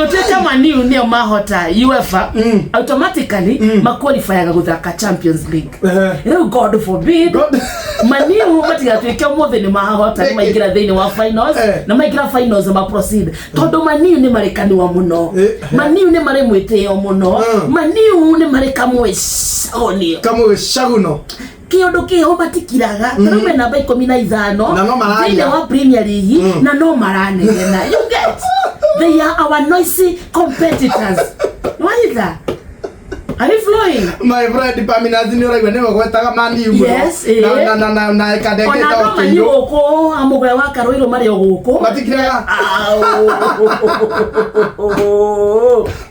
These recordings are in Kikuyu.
Gũtuĩka Man U nĩo mahota UEFA, automatically maqualifyaga gũthaka Champions League. Rĩu God forbid Man U matigatuĩke ũmũthĩ nĩ mahota, nĩ maingĩra thĩinĩ wa finals, na maingĩra finals ma proceed, tondũ Man U nĩ marĩ kanua mũno, Man U nĩ marĩ mwĩtĩo mũno, Man U nĩ marĩ kamwe cagonio. Kamwe caguno. Kĩũndũ kĩho matikiraga. Tarĩu me namba 15 Na no mararia. Thĩinĩ wa Premier League na no maranegena. You get, they are our noisy competitors. Wanyita? Are you flowing? My friend Paminazi, nĩ ũraigua nĩwe gwetaga Man U mũno. Yes, eh. Na ĩkandengeta. Ona andũ mani gũkũ amũgũre wa Karũirũ marĩ o gũkũ. Matikiraga. Au.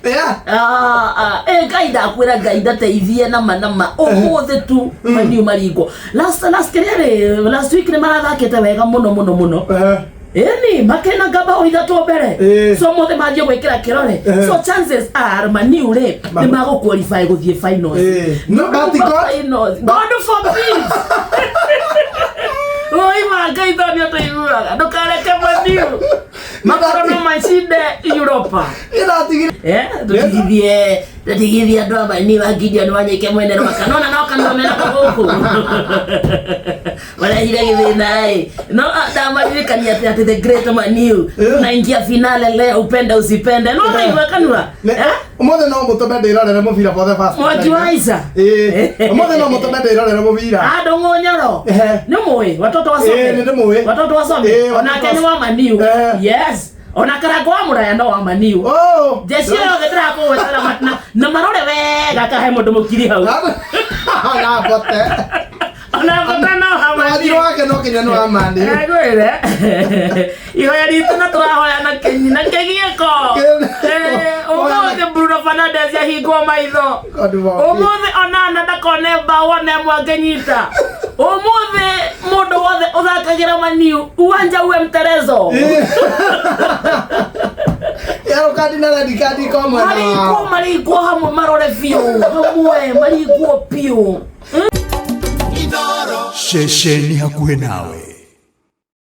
Yeah. Ah, ah, Ngai ndakwĩra, Ngai ndateithie nama nama ũmũthĩ tu Man U maringwo. Last kĩrĩa rĩ, last week nĩ marathakĩte wega mũno mũno mũno. Ĩni makĩna ngamba o 3 mbere. So ũmũthĩ manjie gwĩkĩra kĩrore. So chances are Man U rĩ nĩ magũ qualify gũthiĩ finals. No, but Finals. God forbid. Oi ma Ngai, tondũ nĩ ũtũiguaga, ndũkareke Man U makorwo no macinde Europa. Ĩratigire. Tũtigithie andũ a Man U a Gideon Wanyike mwene rwaka nona no kanua menako gũkũ marehire gĩthĩna ĩ. No ndamaririkania atĩ the great Man U tunaingia finale leo, upende usipende, no naigua kanua. Eh? Ũmũthĩ no mũtũme ndĩrorere mũbira for the first Mwaki time. wa Isa. Ĩĩ. Ũmũthĩ no mũtũme ndĩrorere mũbira. Andũ ng'ũnyoro. Nĩ mũĩ watoto wasome. Ĩĩ, nĩ ndĩmũĩ. Watoto wasome. Ĩĩ, onake watoto nĩ wa Man U. Yes, ona karango wa mũraya no wa Man U. Oh. Njeci ĩyo yothe ndĩrakũgwetera na marore wega kahe mũndũ mũkiri hau. Na bote. Ona bata no Wanjirũ hamani. wake no kinya nĩ wa Man U. Ngwĩre ihoya ritũ na tũrahoya na kĩnyi na kĩgiĩko. Ũmũthĩ Bruno Fernandes ahingwo maitho. God forbid. Ũmũthĩ onana ndakone mbaũ ona ĩmwe angĩnyita. Ũmũthĩ mũndũ wothe ũthakagĩra Man U, uwanja uwe mterezo. Yellow card na red card kwa mwena Marikwo wao. marikwo hamwe, marore biũ hamwe, marikwo biũ. Ceceni hakuhĩ nawe.